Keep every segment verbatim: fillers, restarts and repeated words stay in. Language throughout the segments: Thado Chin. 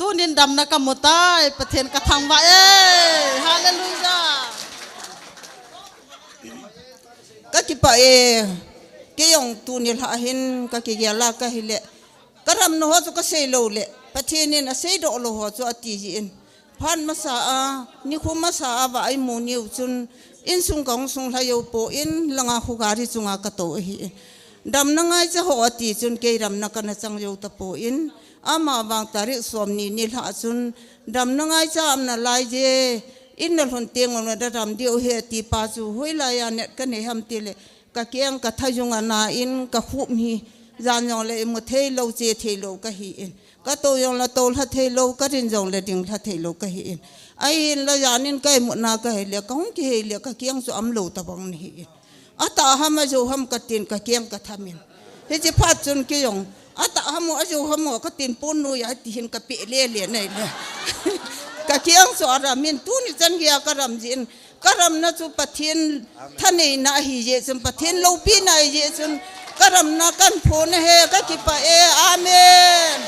Tunin damna kamu tai, Pathen kathangvah e. Hallelujah. Kakipah e. Keijong tuni lha hin kakigel a kahile, kadamna ho chu kasei lou le, Pathen in aseidoh lou ho chu ati jin. Phat masa a, nikho masa a vaimu niu chun, insung kahung sung lha jou poi, langa khu gari chunga katou ahi. Damna ngaicha ho ati chun, kei damna kana chang jou tapoi. Ama vang tarik som ni nilhah chun, damna ngaicha um nalai je, in nalhun teng uvin nadam diu ahi ati pa chu, hoilai a nat kanei ham tile, kakeng kathajung ana in, kakhup hi, jan jongle imu thei lou, che thei lou kahi in. Katou jongle tou lha thei lou, kading jongle ding lha thei lou kahi in. Ahinla jan in kaimutna kahile, kahung kihei le, kakeng chu um lou tabang nahi in. Atah ham ajou ham katin, kakeng kathamin. Hiche phat chun keijong, atah ham o, ajou ham o, katin pon noiya, ti hin kapeh lele nahi le. Kakeng chu aramin, tuni chan geiya karam jin. Kadamna chu Pathen thaneina ahi jeh chun, Pathen loupina ahi jeh chun, kadamna kahin phong ahi, kakipah e, amen.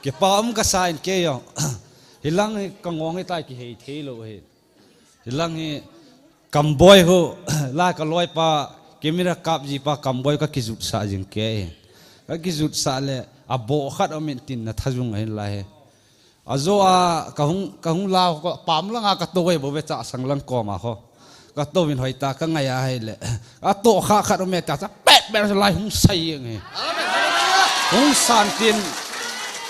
Kipa um kasa in keijong. Hilang hi kangong hitai, kihei thei lou hi. Hilang hi kamboi hu, la kaloipa, camera kap jipa kamboi kakijutsah jing kei. Kakijutsah le, aboh khat um in tin nathajung ahin lai hi. Ajo a, kahung, kahung la, pam langa katou e bou ve, chasang lang koma ho. Katouvin hoitah kangai ahile. Atoh kha khat um e tia, pet pet lai hung sai jeng e. Hung san tin.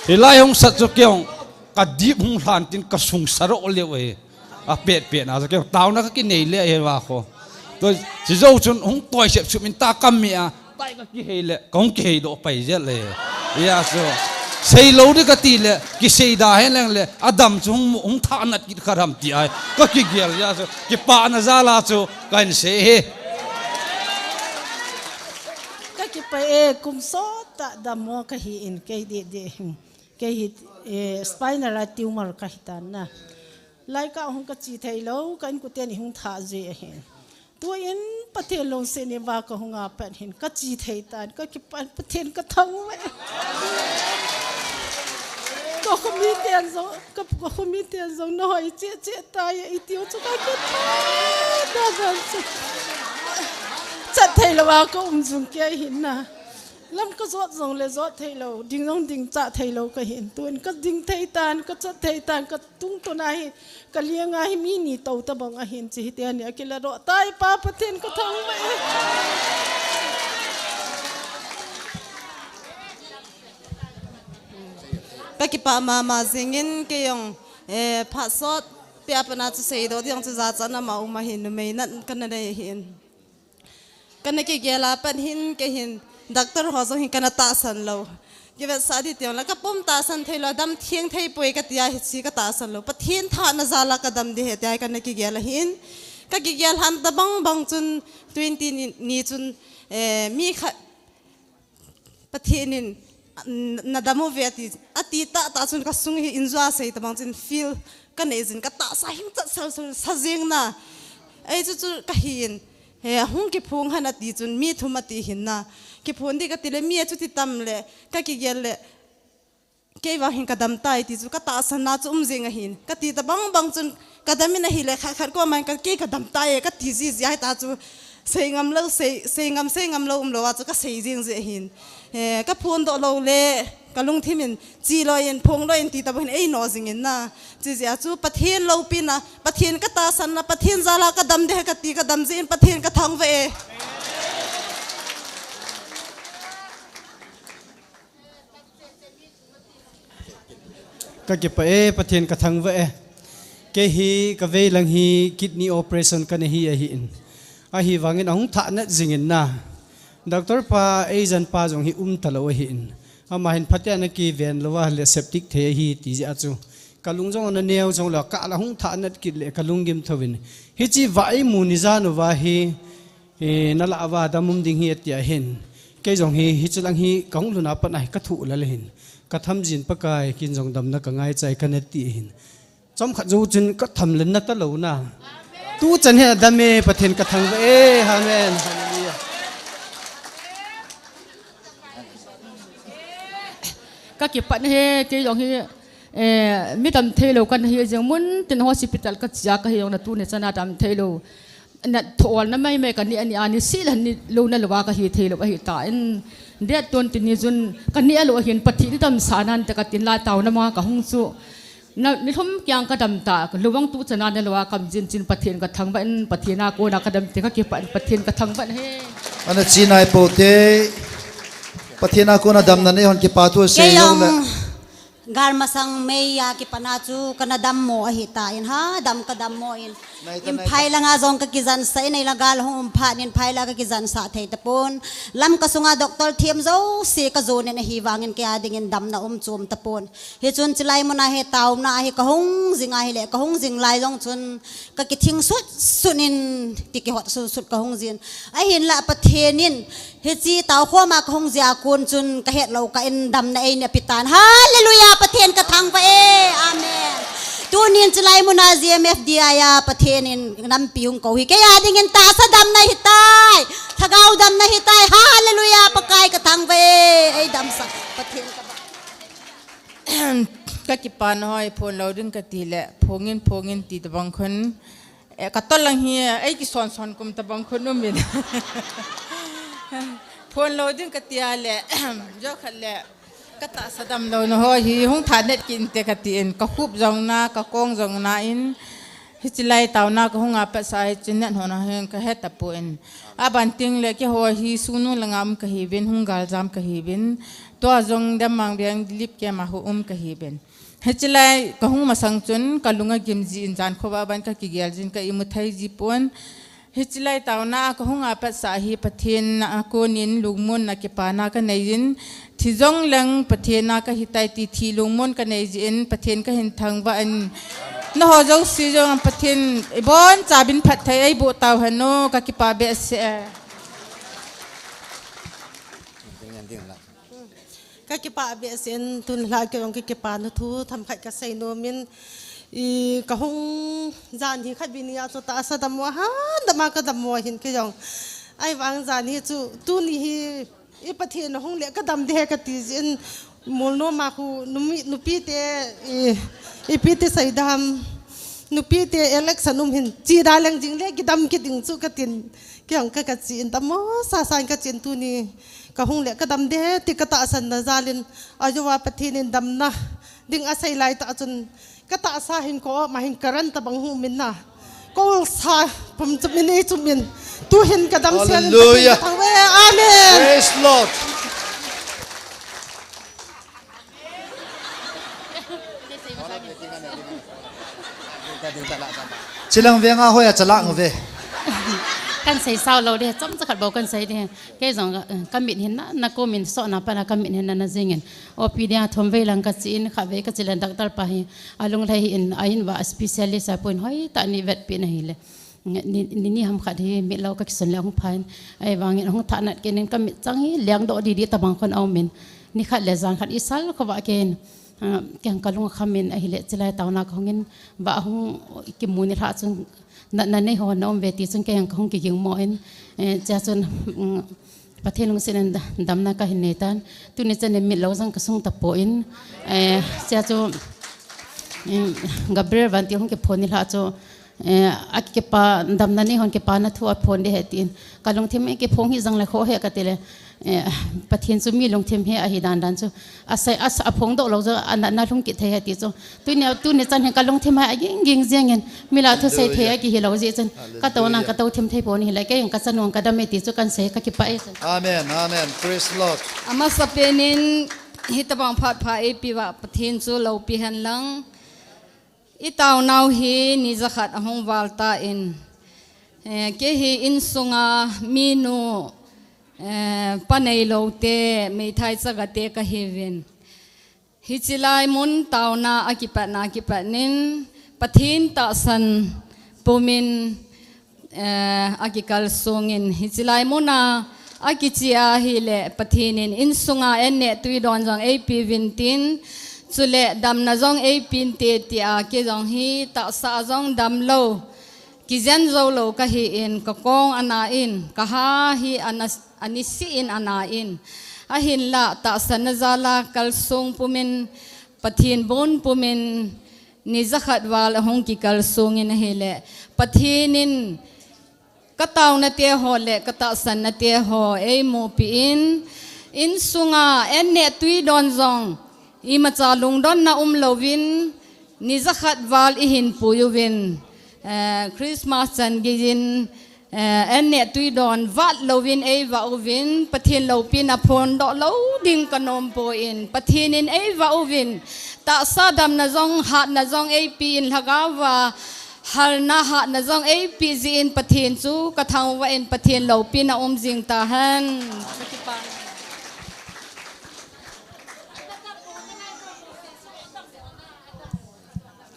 Hilai hung sat chu keijong. Kadip hung lhan tin kasung saroh leu e. Apet pet na chu keijong. Taona kakinei le e va ho. Tua, chujou chun hung toi sep sep in ta kami a. Tai kakihei le, kahung kihei doh pai jel le. Hijeh chun. Sei lou ding kati le, kisei da hen leng le, adam chu hung, hung thanat kit kha ham ti ahi. Kakigel hijeh chun, kipana jal a chu, kahin sei hi. Kakipah e, kum sot tah dammo kahi in, kei deh deh hin. Kei hi, eh, spinal a tumor kahi tan na. Lai kahung kache thei lou, ka inkoten eihung thah jeh ahin. Tuin Pathen lungset in va kahung a pat hin kache thei tan, kakipah in Pathen kathangvah e. Ka khomi ten jong, ka, ka khomi ten jong nahoi cheh cheh tai e, itiu chu kakipah dan dan chu. Chat thei lou a kaum jing kei hin na. Lam kajot jongle jot thei lou, ding jong ding chah thei lou kahin. Tuin kading thei tan, kachat thei tan, katungtun a hi, kalenga hi mi ni tou tabang ahin, chi hi teni akiladoh tai pa Pathen kathangvah e. Kakipah mama jingin keijong, eh, phat sot pia pana chu seidoh ding chu jachat na ma um ahin, numei nat kana nei ahin. Kana kigel a pat hin, kei hin, doctor ho jong hin kana tahsan lou. Kivetsah ding teng le, kapom tahsan thei lou, dam theng thei poi katia hiche katahsan lou. Pathen thahna jal a kadam ding ahi tia kana kigel ahin. Kakigel lhah tabang bang chun twenty ni, ni chun, eh, mi khat Pathen in, "Na, nadam uve," ati, ati tah tah chun kasung hi injua sei tabang chun feel kanei jin katahsa hing chat sal sal sa jing na. Ei chu chu kahin, he hung kiphong hen ati chun mi thum ati hin na. Kiphong ding kati le mi a chu ti tam le kakigel le. Kei vang hin kadam tai ti chu katahsan na chu um jing ahin. Kati tabang bang chun kadam in ahile khat khat koma hin ka, kei kadam tai e kati ji ji ahi ta chu. Sei ngam lou, sei, sei ngam, sei ngam lou um lou a chu kasei jing ji ahin. Eh, kaphondoh lou le, kalungthim in, chi lou in, phong lou in ti tabang hin eino jing in na. Chi ji a chu Pathen loupina, Pathen katahsan na, Pathen jal a kadam ding ahi kati kadam ji in Pathen kathangvah e. Kakipah e, Pathen kathangvah e. Kei hi kavei lang hi kidney operation kana hi ahin. Ahivangin ahung thahnat jing in na. Doctor pa, eijan pa jong hi um talou ahin. Ama hin phatea ana kiven lou a le septic thei ahi ti ji a chu. Kalung jong ana neo jong le kala hung thahnat kit le kalung gim thouvin. Hiche vaimu ni jan uva hi Eh, nalah uva dam um ding ahi ati ahin. Kei jong hi, hiche lang hi kahung lhun a pat a hi kathu lel ahin. Katham jin Pakai, ken jong damna kangaichai kana ti ahin. Chomkhat jou chun katham lenna talou na. Tuchan hi adam e, Pathen kathangvah e, amen. Hallelujah. Ka kipat na he, kei jong hi, eh, mi dam thei lou ka na hi jeng mun tin hospital ka chia ka hi jong na tuni chana dam thei lou. Na thol na mai mai ka ni ani ani si la ni lou na lou ka hi thei lou ahi ta in. Date twenty ni chun ka ni a lou hin Pathen damsah nan te ka tin lai taona ma ka hung chu. Na ni thum kiang ka dam ta, lou vang tu chana na lou a kam jin chin Pathen ka thangvah in, Pathen a kona ka dam te ka kipat in Pathen ka thangvah in he. Ana chi nai po te, Pathen a kona damna nei hon kipa tu se Kei yo le. Jong gal masang mei a kipana chu ka na dam mo ahi ta in ha, dam ka dam mo in. Nai ta, nai ta. Imphai langa jong ka kijan sa in, ei la gal hung um phat in Imphai la ka kijan sa thei ta pon. Lamka sunga doctor thiam jouse ka jon in ahi vangin kei a dingin damna um chom ta pon. Hichun chilai muna hi taona hi ka hung jing ahi le, ka hung jing lai jong chun ka kithing sut sut in, ti kihot sut sut ka hung jin. Ahin la Pathen in, hichi tao khoma ka hung jia kun chun ka het lou ka in damna ei ne pitan. Hallelujah, Pathen ka thangvah e. Amen. Tunin chilai muna G M F D I a Pathen in nampi hung ko hi. Kei a dingin tahsa damna hi tai. Thagau damna hi tai. Hallelujah, Pakai ka thangvah e. Ei damsa Pathen ka ba. Ka kipa na hoi, phone lou ding ka ti le, phongin, phongin ti tabang khun. Eh, ka tol lang hi, ei ki son son kum tabang khun um in. Phone lou ding ka ti a le, jo khat le, ka tahsa dam lou na ho hi, hung tha net kin te ka ti in, ka khup jong na, ka kong jong na in, Hichi lai taona ka hung a pat sa hi chin net hon a hin ka het ta pon. Aban ting le keiho hi Sugnu langa um ka hi uvin, hung galjam ka hi uvin. Tua jong Dam Mang Veng Dilip Kem a hu um ka hi uvin. Hichi lai ka hung masang chun ka lung a gim jin jan khovah a ban ka kigel jin ka imu thei ji pon. Hichi lai taona a ka hung a pat sa hi Pathen a konin lungmonna kipana ka nei jin. Thi jong leng Pathen a ka hi tai ti thi lungmon ka nei jin Pathen ka hin thangvah in. Nangho jouse jong Pathen ibon chabin phatthei eiboh tau hen o, ka kipah behseh e. Ka kipah behseh in tun la kei jong ka kipana thu themkhat ka sei nom in, i ka hung jan hi khat vei ni a chu tahsa dammo a ha, dam a ka dammo hin kei jong. Ahivang jan hi chu tuni hi i Pathen a hung le ka dam ding ahi ka ti jin, Molnom a khu numi, nupi te, i, ipi ti sei dam, nupi te election um hin chi da leng jing le kidam kit ding chu ka tin, kei jong ka ka chi in dammo sasa in ka chi in tuni ka hung le ka dam ding ahi ti ka tahsan na jal in, ajou a Pathen in damna ding a sei lai tah chun ka tahsa hin ko ma hin ka ran tabang hu min na. Ko sa pum chu min ei chu min. Tu hin ka dam sial in Pathen Hallelujah. Ka thangvah e. Amen. Praise Lord. Chilang veng a hoi a chalak ngu ve. Kan sei sao lou ding, chomcha khat bou kan sei ding. Kei jong, eh, ka mit hin na, na ko min so na pa na ka mit hin na na jing in. O P D a thum vei lang ka chi in, khat vei ka chi le doctor pa hi, a lunglhai hi in, a in va specialist a pun hoi tah ni vetpi na hi le. Ni, ni, ni ham khat hi mit lou ka kisun le hung pha in. Ahivang in hung tha nat kei in ka mit chang hi, leng doh di di tabang khun a um in. Ni khat le jan khat i sal khovah kei in. Ah, kei jong ka lung a kham in ahi le, chi lai taona ka hung in, va hung kimu ni lha chun, na, na nei ho na um ve ti chun kei jong ka hung kiging mo in. Eh, chia chun, mm, Pathen lungset in da-, damna ka hin nei tan. Tuni chan in mit lou jong ka sung ta pon. Eh, chia chu, mm, Gabriel Vantil hung kiphone ni lha chu, eh, a kipa damna nei hon kipana thu a phone ding ahi tin. Ka lungthim in kiphong hi jong le kho he ka ti le, eh, Pathen chu mi lungthim he ahi dan dan chu. A sei, a sa, a phongdoh lou chu, a na, na lhung kit thei ahi ti chu. Tuni, tuni chan hin ka lungthim a ging ging jeng in, mi lah thu sei thei Hallelujah. A kihi lou jeh chun. Ka to na Hallelujah. Ka to thim thei pon hi le, kei jong ka chanu ka dam e ti chu kan sei, ka kipah e chun. Amen, amen. Praise the Lord. Amasa pen in hitabang phat pha eipe uva Pathen chu loupi hen lang. I taonau hi ni jakhat ahung val tan, eh, kei hi insunga minu, eh, pa neilou te, meithai chaga te ka hi uvin. Hichi lai mun taona a kipat na kipat in, Pathen tahsan pumin, eh, a kikal sung in, hichi lai mun a a kichi ahi le Pathen in insunga an neh tui don jong eipe uvin tin, chule damna jong eipen te tia kei jong hi tahsa jong dam lou, kijen jou lou ka hi in, ka kong ana in, ka ha hi ana, ani si in ana in. Ahinlah tahsanna jal a kalsong pumin, Pathen bon pumin, ni jakhat val ahung kikalsong in ahile, Pathen in kataona te ho le katahsanna te ho eimupi in, insunga an neh tui don jong imacha lungdonna umlouvin, ni jakhat val ihin pui uvin, eh, Christmas chan geiyin, eh, an neh tui don vat louvin eivah uvin, Pathen loupina phondoh lou ding kanom poi, Pathen in eivah uvin, tahsa damna jong, hatna jong eipe in, lhagaova halna hatna jong eipe jeh in Pathen chu kathangvah in, Pathen loupina um jing tahen.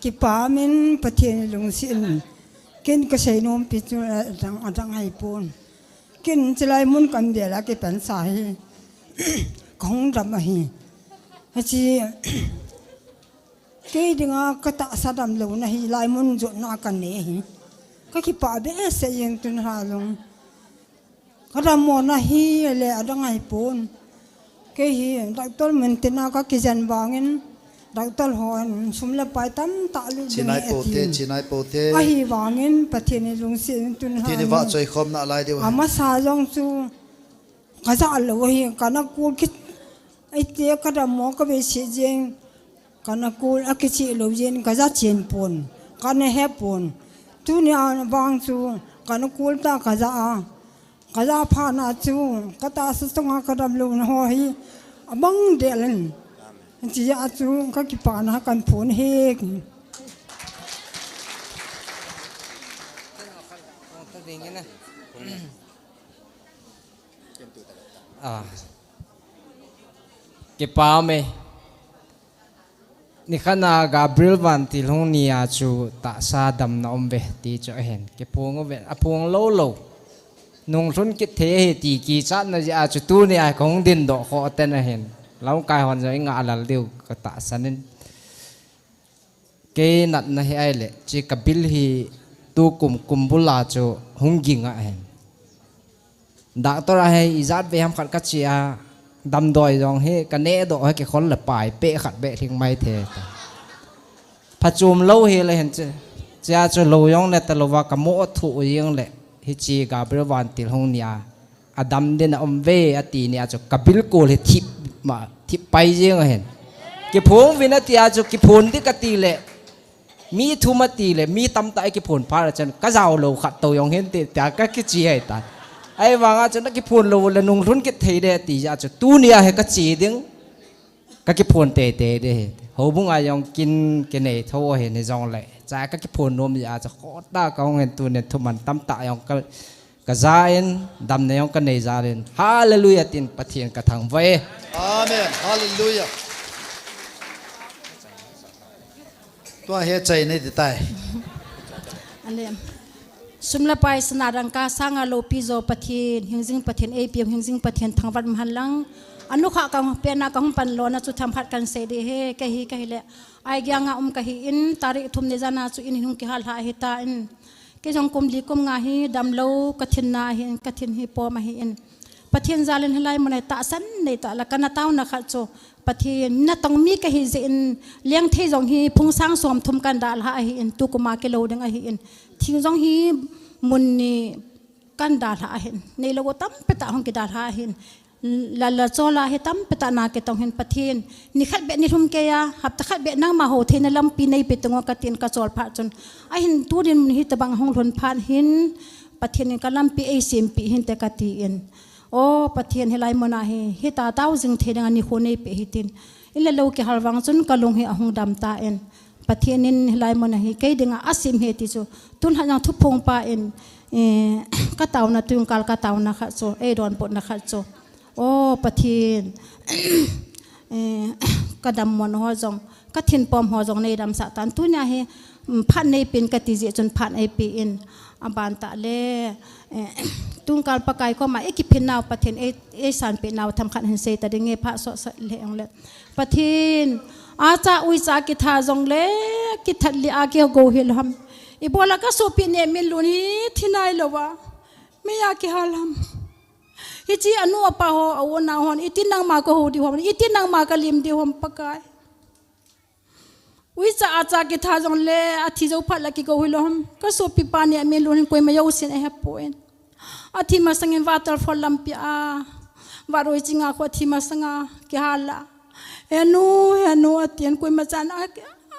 Kipa min Pathen lungset in. Ken kasei nompi chu, eh, adang, adang ahipon. Ken chulai mun kaum dela kipansa hi. Kahung dam ahi. Achi, kei dinga katahsa damlouna hilai mun jotna kanei ahi. Kakipah behseh in tun ha jong. Kadammo nahi le adang ahipon. Kei hi doctor mun tina kakijen vangin, doctor hon sum le pai tamtah lut ding ahi ati. Chinai pote, chinai pote. Ahivangin Pathen in lungset in tun ha. Pathen in vahchoi khomna lai diu ahi. Amasa jong chu kajah lou ahi, kana kul kit, aite kadammo kavei se jeng, kana kul akicheh lou jeng, kajah chen pon, kana hepon. Tunia vang chu kana kul ta kajah a. Kajah phat na chu, katahsa sunga kadamlouna ho hi, abang deh in. Hiche jeh a chu, kakipana kaphon ahi. Ah. Kipa ume. Nikhat na Gabriel vantil hung nia chu tahsa damna um ve ti chu ahin. Kiphong uve, aphong lou lou. Nunglhun kit thei ahi ti kichatna jeh a chu tunia kahung dindoh khoh ten ahin. Lamkai hon jong ingah lal diu katahsan in. Kei natna hi ahile, hiche kabil hi tukum kumbul a chu hung ging ahin. Doctor a hi ijat vei ham khat kache a, damdoi jong hi kaneh doh hi kikhol le pai peh khat beh lhing mai thei ta. Phachom lou hile hin che, chea chu lou jong ne talouva kamoh thuh jeng le, hiche Gabriel vantil hung nia, adam ding aum ve ati nia chu kabil kol hi thip ma, thip pai jeng ahin. Kiphong uvin atia chu kiphon ding kati le, mi thum ati le, mi tamtah a kiphon phat a chun, kajao lou khat tou jong hin ti, tia kakiche ahitan. Ahivanga chun, nakiphon lou le nunglhun kit thei ding ati jeh a chu, tunia hi kache ding, kakiphon teitei ding ahi. Houbung a jong kin kinei tho ahin hijongle, cha kakiphon nom jeh a chu, khota kahung hin tunin thuman tamtah jong ka, kaja in, damna jong kanei jal in, Hallelujah tin Pathen kathangvah e. Amen. Hallelujah. Tua hi chai nei ti tai. Ale. Sum le pai sana dangka sanga loupi jo Pathen, hingjing Pathen eipeu, hingjing Pathen thangvah um hen lang. Anukha kapen a kahung panlona chu themkhat kahin sei ding ahi, kei hi, kei hile. Aigianga um kahin, tarik thum ni jana chu in hung kihal lha ahitan. Kei jong kum li kum nga hi damlou kathin na ahin, kathin hi pom ahin. Pathen jal in hilai mun a hi tahsan neitah la kana taona khat chu, Pathen natong mi kahi jeh in, lengthei jong hi phung sang som thum kana dalha ahin, tukum a kilou ding ahin. Thing jong hi mun ni kana dalha ahin. Neilou tampi tah hung kidalha ahin. Lalla chola hi tampi tah na kitong hin Pathen. Nikhat beh nilhum keiya, hapta khat beh nangma hou theina lampi neipe teng o katin kachol phat chun. Ahin tunin mun hitobang hung lhun phat hin Pathen in kalampi eisempeh hinte katin. O Pathen hilai mun a hi, hita tao jing thei dinga nikho neipeh hitin. Inle lou kihal vang chun kalung hi ahung dam tan. Pathen in hilai mun a hi kei dinga asem ahi ti chu. Tun lhah jong thuphong pa in, eh, kataona tungkal kataona khat chu, eidonbutna khat chu. O Pathen, eh, kadammona ho jong, kathinpom ho jong neidamsah tan. Tunia hi, mm, phat neipen kati jeh chun phat eipen. Aban tah le, eh, tungkal Pakai koma eikiphin nau Pathen ei, eisanpeh nau themkhat hin sei ta ding e, phat sot sot le jongle. Pathen, acha uicha kitha jongle, kithat li a kigou hilou ham. Ibola kasopi ne min lun hi thi nailouva. Meiya kihal ham. Hiche anu apa ho, a u ana hon, iti nangma kahou diu ham, iti nangma kalim diu ham Pakai. Uicha acha kitha jongle, athi jou phat le kikou hilou ham. Kasopipa ni amin lhun hin koima jousen ahepon. Athi masangin waterfall lampi a, Vatroi chinga khu athi masanga kihal a, "He nu, he nu," atin, koima chan a,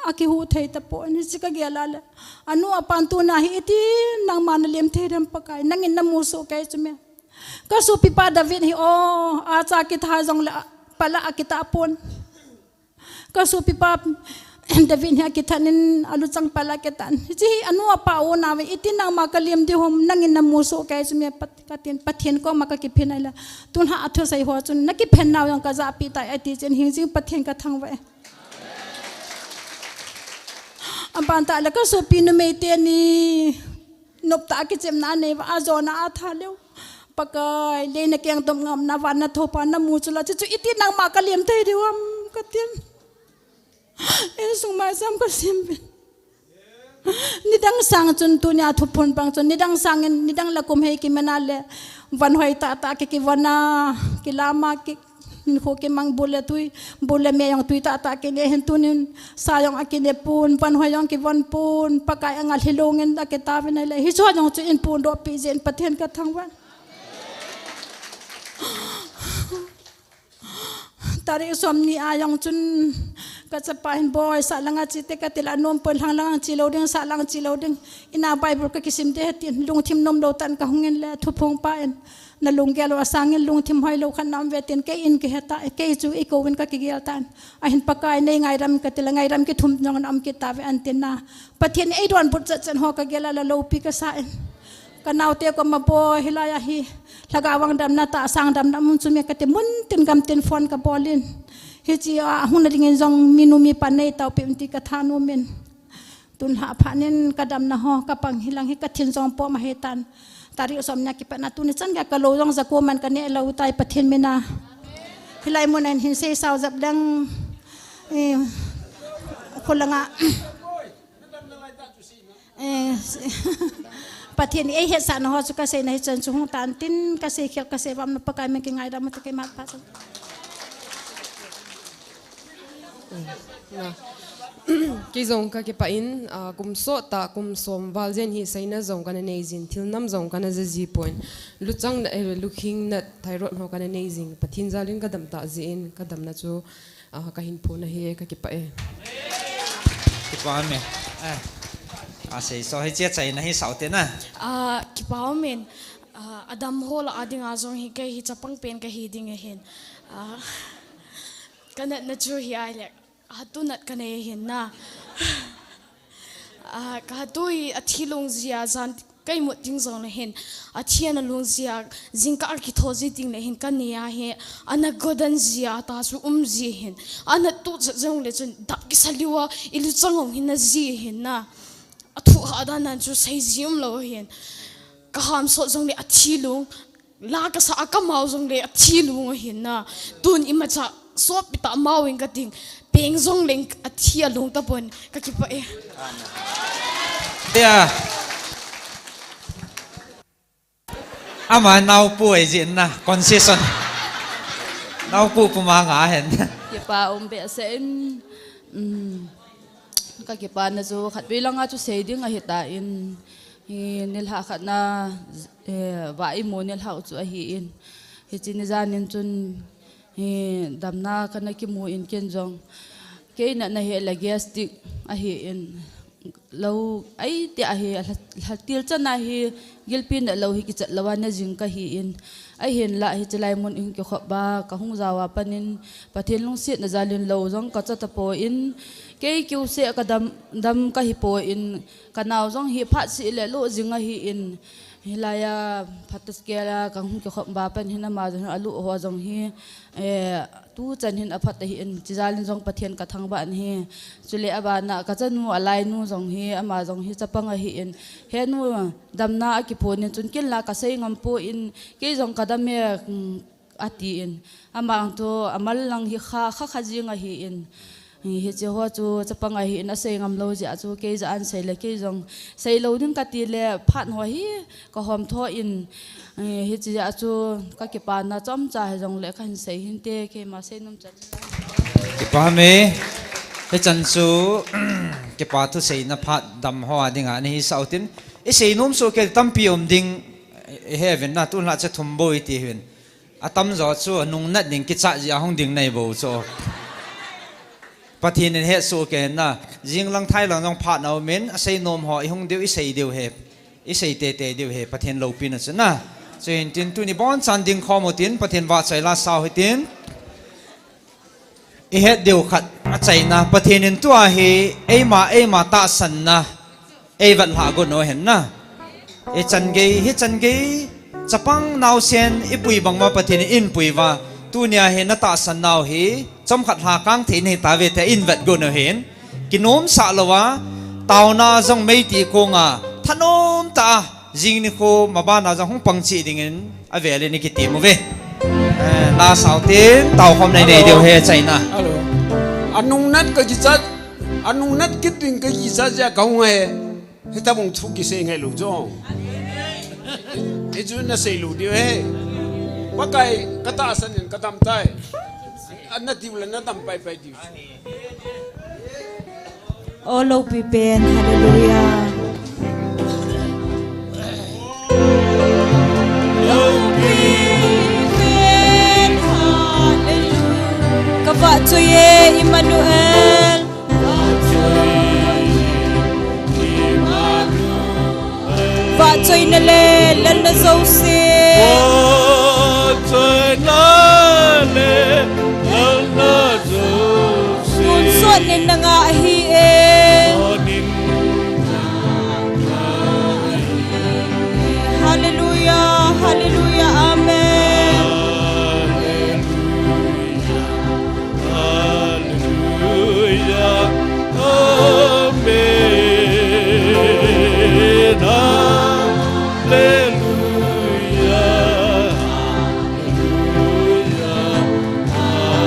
akihu thei tapon. Hiche kagel a le, anu apan tuna hi iti nangma nalim thei dem Pakai, nangin namu soh kei chu me. Kasopipa David hi o, acha kitha jongle, pala akitah pon. Kasopipa David hi akithat in aluchang pala akitah in. Hiche hi anu apa u ana ve, iti nangma kalim diu ham, nangin namu soh kei chu me Pat-, katin, Pathen koma kakiphin ahile. Tun ha athusei ho chun, nakiphen nau jong kajahpi tai ati chun, hing jing Pathen kathangvah e. Aban tah le kasopi numei teni, noptah a kichepna anei uva, ajona atha leu. Pakai, leina kengdom ngamna, vanna thoupa namu chu la, chuchu iti nangma kalim thei diu ham, katin. Insung maisam kasem uvin. Nidang sang chun tunia thuphon pang chun, nidang sangin, nidang le kum hei kiman a le, van hoi tahtah ki, kivon a, kilam a, ki, hinkho kimang, bul le tui, bul le me jong tui tahtah kine hin tunin, sa jong akine pon, van hoi jong kivon pon, Pakai anga lhilungin akitauvin ahile, hiche ho jong chu eiphondoh pi jeh in Pathen kathangvah. Tarik somni a jong chun kachapa hin, "Boi, sah langa che te," kati le, "Anom pon, lhang langa che lou ding, sah langa che lou ding. Ina Bible kakisim ding ahi," tin, lungthim nomlou tah in kahung in le, thuphongpa in, "Nalunggel u asangin lungthim hoilou khat naum ve," tin, kei in kihe ta, kei chu eikou in kakigel tan. Ahin Pakai nei ngaidam kati le, ngaidam kithum jong ana um kit tauve atin na. Pathen in eidonbut chet chet ho kagel a le loupi kasa in. Kanaote koma, "Boi, hilai a hi lhagao vang damna, tahsa damna um chu me," kati, mun tin gam tin phone kabol in. Hiche a hung na dingin jong minu mipa neitao peh un ti kathanom in. Tun lha phat in kadamna ho kapang hilang hi kathin jong pom ahi tan. Tarik somni a kipat na tuni chan gei a kalou jong jakom man kaneh lou tai Pathen mina. Hilai mun a hin seisao jep leng, eh, kholanga. Eh, Pathen in eihetsahna ho chu kaseina hi chan chu hung tan tin, kasei khel kasei vang na Pakai min kingaidam ute, keima pha chan. Na. Kei jong kakipah in, ah, kum sot tah, kum som val jen hi seina jong kana nei jin, thil nam jong kana ja ji pon. Luchang na, eh, lukhing na thyroid ho kana nei jin, Pathen jal in kadam tah jeh in, kadamna chu, ah, kahin phong ahi, kakipah e. Kipah me. Eh. Asei so hiche achaina hi sao te na. Ah, kipah um in, ah, adam ho lah a dinga jong hi kei hi chapang pen kahi ding ahin. Ah, kanatna chu hi ahile, hatu nat kanei ahin na. Ah, kahatu hi athi lung jia jan kaimut ding jongle hin, athi ana lung jia, jingkah a kitho ji ding le hin kanei ahi, ana godan jia, tah chu um ji hin, ana tuh chet jongle chun dap kisa liu a, iluchang hong hin na ji hin na. Athu ha dan nan chu sei ji umlou hin. Kaham sot jongle athi lung, la kasa a kamao jongle athi lung ahin na. Tun imacha sopi tah mao in kating. Peng jongleng athi alung tapon, kakipah e. Ya. Ama naopu ahi jeh in na, concession. Naopu puma nga hen. Kipah um behseh in, um, kakipana chu khatvei langa chu sei ding ahitan, hi nilhah khatna, eh, va imu nilhah u chu ahin. Hiche ni jan in chun, hi damna kana kimu in ken jong. Kei natna hi le gastric ahin. Lou, ahi tia hi, lha, lha til chana hi, gilpi nat lou hi kichat lou a na jing kahin. Ahinlah hiche lai mun in kikhop ba, kahung jao a panin, Pathen lungsetna jal in lou jong kacha tapon, kei kiu seh kadam, dam kahi pon, kanao jong hi phat seh le lo jing ahin. Hilai a, phat seh kei la, kahung kikhop ba pan hin ama jong alu ho jong hi, eh, tu chan hin aphat ahin, chujal in jong Pathen kathangvah in ahi. Chule abana kachanu alainu jong hi, ama jong hi chapang ahin. Henu damna akiphon in chun ken la kasei ngam pon, kei jong kadam e, um, atin. Ama jong tu amal lang hi kha, kha, kha jing ahin. Hiche ho chu chapang ahin asei ngam lou jeh a chu kei jah a sei le kei jong sei lou ding kati le phat ho hi kahom tho in, hiche jeh a chu kakipana chomcha hijong le kahin sei hinte, keima seinom chan. Kipa me, hichan chu kipa thuseina phat dam ho a dinga nahi sau tin, isei nom soh kei tampi um ding, ihe uvin na, tulha cha thum bou iti uvin. Atamjo chu nungnat ding kichat jeh a hung ding nahi bou chu. Pathen in hesoh kei hen na, jing lang thai lang jong phat na um in, asei nom ho ihung diu, isei diu ahi, isei teitei diu ahi, Pathen loupina chu na. Chuin tin tuni bonchan ding khom utin, Pathen vahchoi la sau hitin. Ihet diu khat achaina, Pathen in tua hi eima, eima tahsanna eivet lhah got u ahin na. Ichan gei, hichan gei, chapang naosen ipui bang uva Pathen in eipui uva, tunia hi natahsan nau hi chomkhat lhakang thei nahi tauve tia eivet got u ahin. Kinomsah louva, taona jong meiti konga thanom tah a, jing nikho mabana jong hung pang cheh dingin avel in ikitem uve. Eh, la sau tin, taokhom nei nei diu ahi achaina. Hello. Anungnat kakichat, anungnat kit ding kakichat jeh a kahung ahi. Hitabang thu kisei ngai lou jong. Hichu nasei lou diu ahi. Pakai katahsan in kadam tai. Ana tiu le nadam paipai diu. O loupi pen, hallelujah. Kavahchoi e, Emmanuel. Vahchoina le lalna jouse. Vahchoina le lalna jouse. Tonsot in nanga ahi e. Tonsot in nanga ahi e. Hallelujah, hallelujah, amen. Hallelujah. Hallelujah. Amen. Hallelujah. Hallelujah. Amen.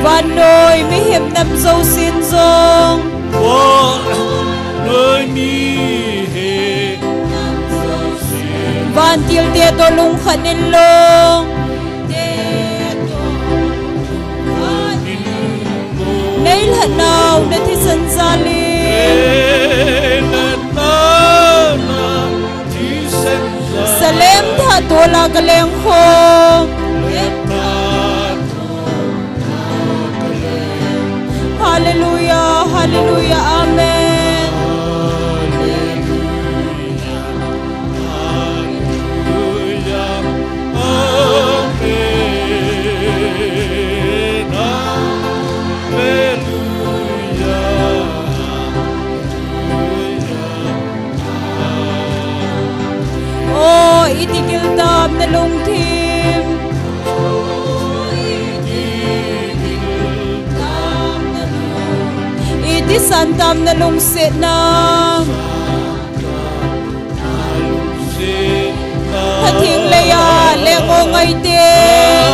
Vannoi mihem nam jousen jong. Vannoi mihem nam jousen. Vantil te toh lungkhat in long. Neilhatnau nathisan jal in. Salem thah tola kaleng khom. Hallelujah, hallelujah, amen. O, iti gil tam nalungthim. Iti san tam nalungsetna. Khatheng leiya leng o ngai teng.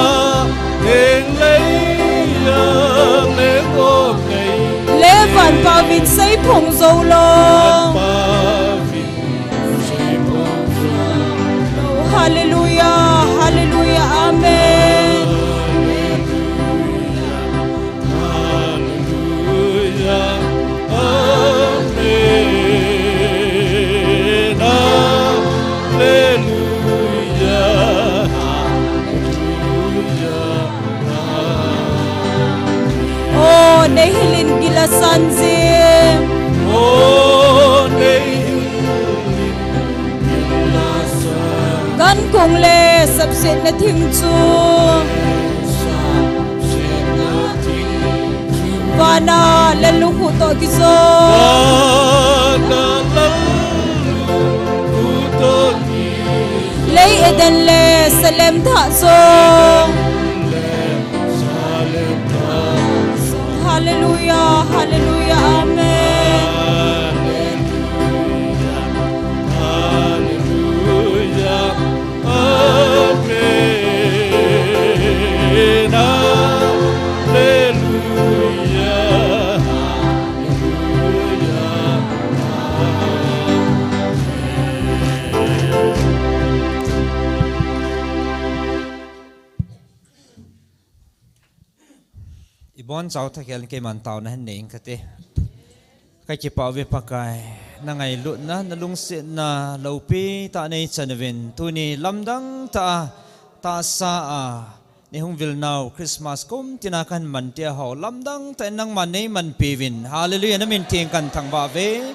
Levan pavin seiphong jou long. Hallelujah, hallelujah, amen. Hallelujah. Amen. Hallelujah. Hallelujah. O, neihil in gil asan jing. O, neihil in gil asan. Gankong le sapsetna thing chu. Vana lallukhuh toh kijong. Vana lallukhuh toh kijong. Lei Eden le Salem thah jong. Hallelujah, hallelujah, amen. Hallelujah. Amen. Hallelujah. Ibon chau thakhel keiman tauna hin nei ing kate. Kakipah uve Pakai. Na ngailutna, na lungsetna, loupi tah nei chan uvin. Tuni lamdang tah a, tahsa a, nei hung vil nau, Christmas kum tina kahin man tia ho. Lamdang tah in nangman nei manpi uvin. Hallelujah, na min theng kahin thangvah uve.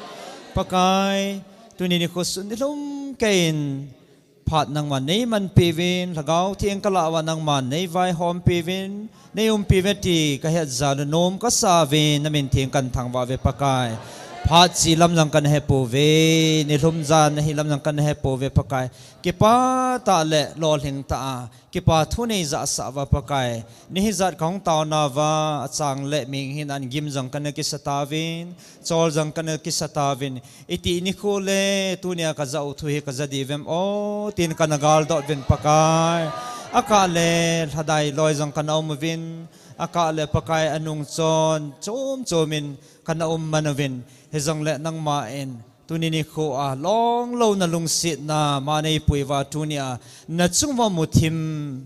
Pakai, tuni nikho sun nilhum keiyin. Phat nangman nei manpi uvin, Lhagao Theng kalah uva nangman nei vaihompi uvin, nei umpi uve ti kahet jal u nom kasa uvin, na min theng kahin thangvah uve Pakai. Phat chi lam jong kana hepouve, nilhum jan ahi lam jong kana hepouve Pakai. Kipah tah le lolhing tah a, kipa thu nei jahsah uva Pakai. Ni hijat kahung taona uva, achang le ming hin an gim jong kana kisa tauvin, chol jong kana kisa tauvin. Iti nikho le, tunia kajah u thu hi kaja diu vem o, tin kana galdot uvin Pakai. Akah le, lhadai loi jong kana um uvin. Akah le Pakai anung chon, chom chom in kana um man uvin. Hijongle nangman, tuni nikho a, longlouna lungsetna, ma neipui uva tunia, na chung uva muthim.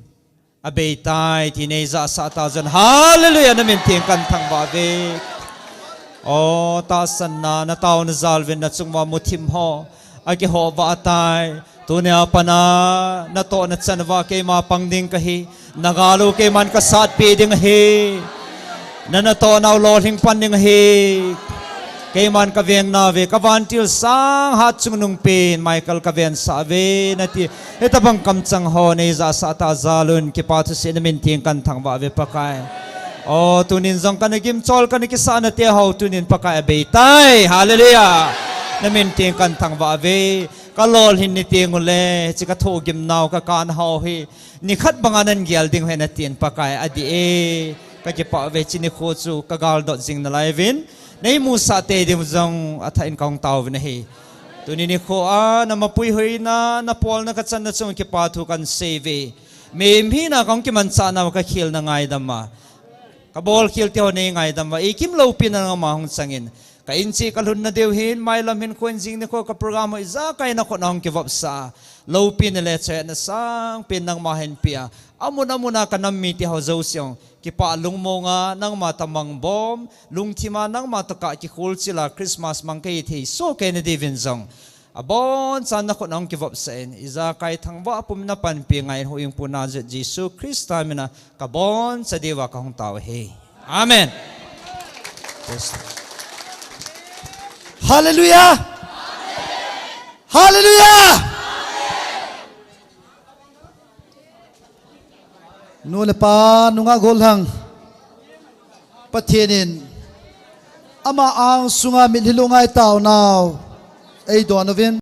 Abeitai, ti nei jahsah ta jong. Hallelujah, na min theng kahin thangvah uve. O, tahsanna, na taona jal uvin na chung uva muthim ho. Akiho uva ahitai. Tunia pat a, natohna chan uva keima pang ding kahi. Na gal u keiman kasatpeh ding ahi. Na natohna u lolhing pan ding ahi. Keiman kaveng nauve, kavantil sang hat chungnung pen, Michael kavensah uve, nati. Hitabang kamchang ho nei jahsah ta jal un, kipa thusei na min theng kahin thangvah uve Pakai. O, tunin jong kana gim chol kana kisah nate ho, tunin Pakai abeitai. Hallelujah. Na min theng kahin thangvah uve. Kalolhin ni teng ule, hiche kathoh gim nau kakah na ho hi. Nikhat banga nagel ding u ahi natin Pakai adih e. Kakipah uve hiche nikho chu kagaldot jing nalai uvin. Nei musah tei diu jong athah in kahung taovin ahi. Tuni nikho a, na mapui hoina, na polna kachanna chung kipa thu kahin sei uve. Mihem hina kahung kimanchah nauva kakhelna ngaidam a. Kabolkhel teu nei ngaidam uva. Eikim loupina nangma hung changin. Ka in cheh kalhunna diu hin, mailam hin khon jing nikho ka program ho ijakai nakhut na hung kivopsah a. Loupina le choi-atna sangpen nangma hin peh a. Amun amun a kanam mite ho jouse hung. Kipah lungmonga nangma toh mangbom, lungthima nangma toh kah kikholchil a Christmas mang kahi thei soh kei nadiuvin jong. Abonchan nakhut na hung kivopsah in, ijakai thangvah pum na panpi ngai in huhhingpu Nazareth Jesu Christa mina kaboncha diuva kahung tao ahi. Amen. Praise the Lord. Hallelujah. Hallelujah. Nu le pa, nungah gollhang. Pathen in ama angsunga mitlhi lungngai taonau eidon uvin.